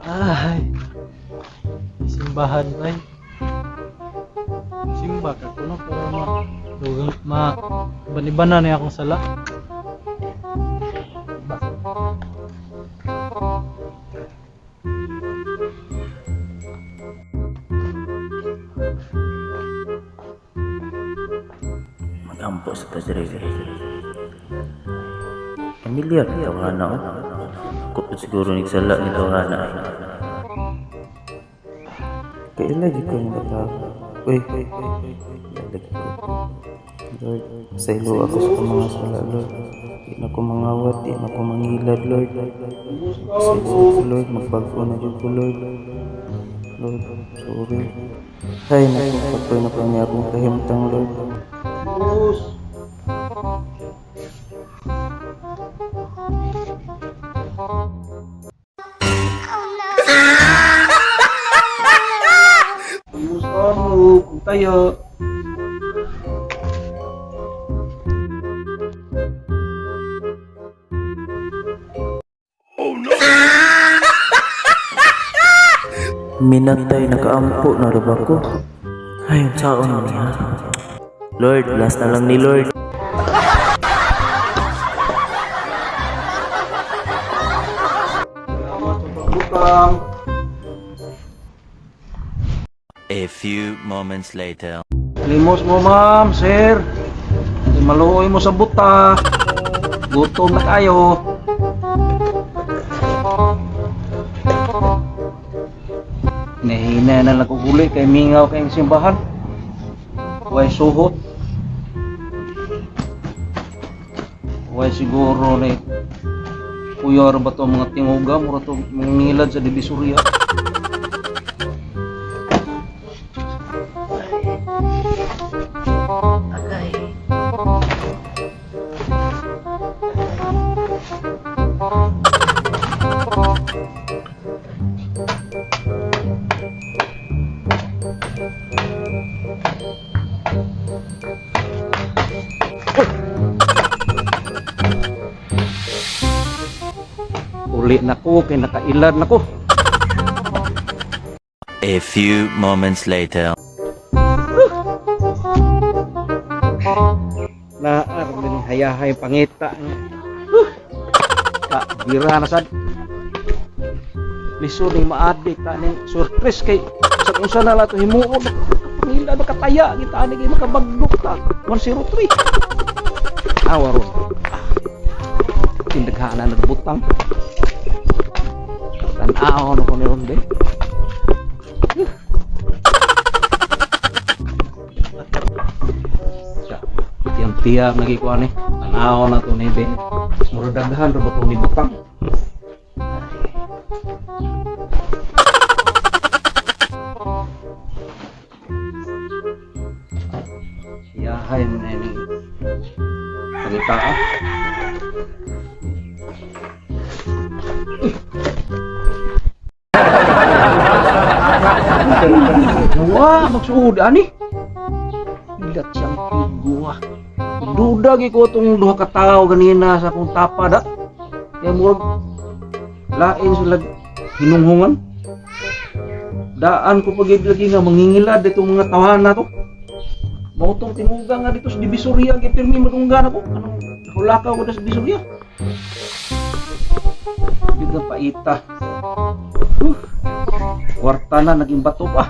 Ay, simbahan ay. Simba ka kuno para ma dugang ma banibanan ni akong sala. Magampo sa tasiri. Pamilyar ni tawhana oh. Kupot siguro ni sala ni tawhana ay. Kaila di ko nga tao. Uy, lagi ko. Lord, pasaylo ako sa mga sala, Lord. Di na ko mangawat, di na ko mangilad, Lord. Pasaylo ako, Lord. Magbag-o na jud ko, Lord. Lord, sorry. Ay, naku, patuloy na pa niya akong kahimtang, Lord. Boss. Kumusta mo? Kung tayo. Minatay nakaampo na ra ba ko? Ay, unsaon niya? Lord, last na lang ni Lord. Salamat sa pagbutang. A few moments later. Limos mo, ma'am, sir. Di maluoy mo sa buta. Gutom na kayo. Nahina na lang ko huli kay mingaw kayong simbahan. Way suhot. Way siguro ni kuya ra ba to mga tinguga mura to mga ngilad sa Divisoria. Uli na ko kay nakailad na ko. A few moments later. Naar din hayahay pangita. Ka bira na sad. Lisod ning maadi ta ning surprise kay sa unsa na lang to himuon. Pangila makataya kita ani kay makabagdok ta 103. Awa ron. Tindaghaan na nagbutang. Tan-aw na ko ni ron be. Tiyang-tiyang lagi ko ani. Tanaw na to ni be. Mura daghan ra ba to ni butang? Yahay mo na ini pangita ah. Wah, magsuod ani. Ilat siyang pigwa. Duda gyud ko tong duha ka tawo ganina sa akong tapa da. Kaya murag lain sila hinunghungan. Daan ko pag lagi nga mangingilad itong mga tawana to. Mao tong timuga nga dito sa Divisoria gyud pirmi madunggan ako. Anong hulakaw ko sa Divisoria. Biglang paita. Huh. Kwarta na naging bato pa.